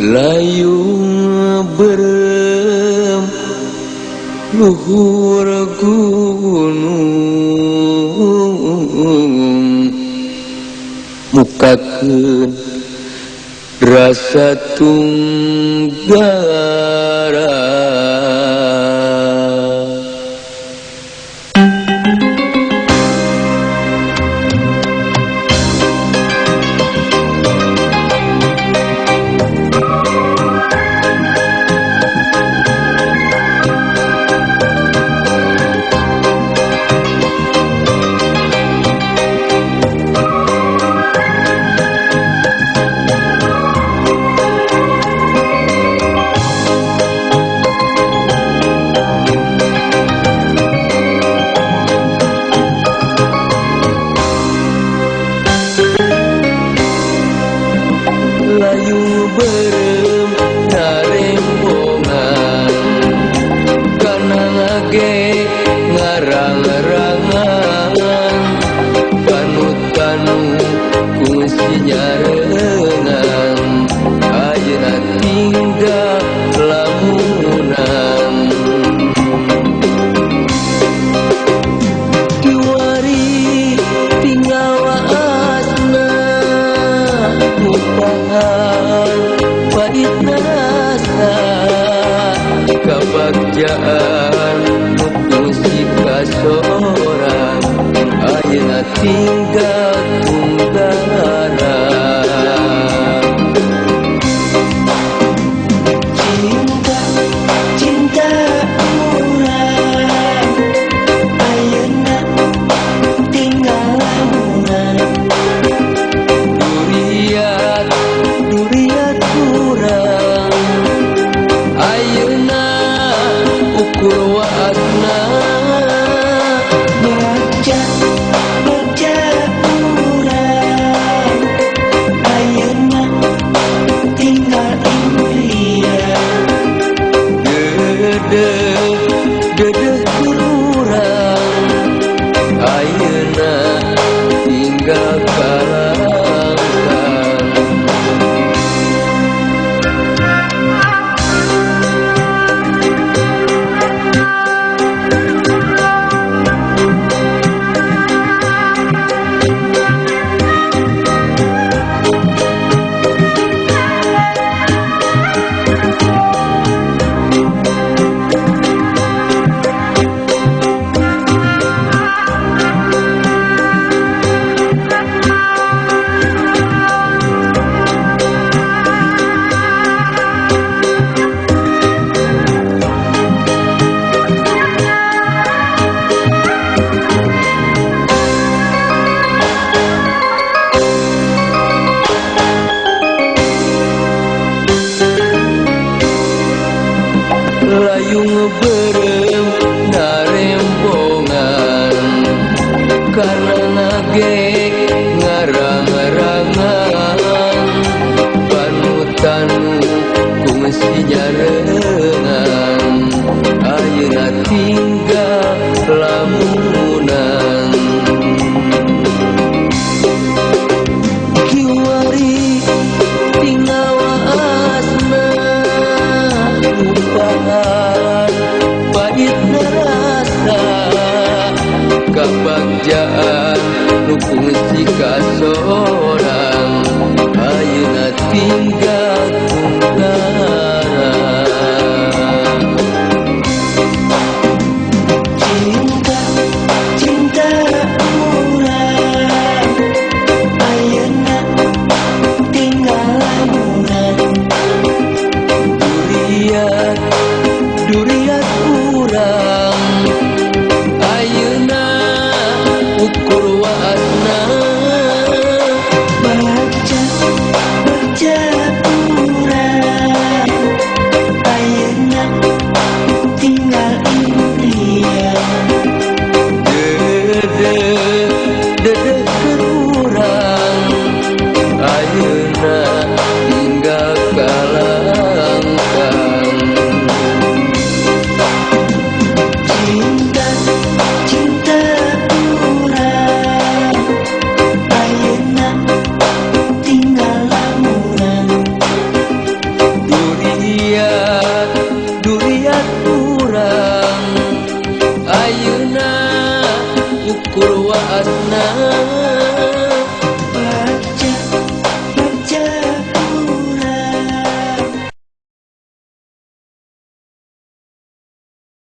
Layung berem luhur gunung mukakeun rasa tunggara. Layung berem narembongan kana ngage ngarang-rangan panu-tanu kungsi nyarengan ayeuna tinggal lamunan. Kiwari tinggal waasna upahan pahit rasa kabagjaan kungsi kasorang ayeuna tinggal tunggara. Cinta, cinta urang ayeuna tinggal lamunan. Duriat, duriat urang ayeuna ukur waasna. Bagja, bagja urang ayeuna tinggal impian. Dedeh, dedeh urang ayeuna tinggal kalangkang. Layung berem narembongan kana ngage ngarang-rangan panu-tanu kungsi nyarengan ayeuna tinggal lamunan. Kiwari tinggal waasna upahan pahit rasa kabagjaan nu kungsi kasorang ayeuna tinggal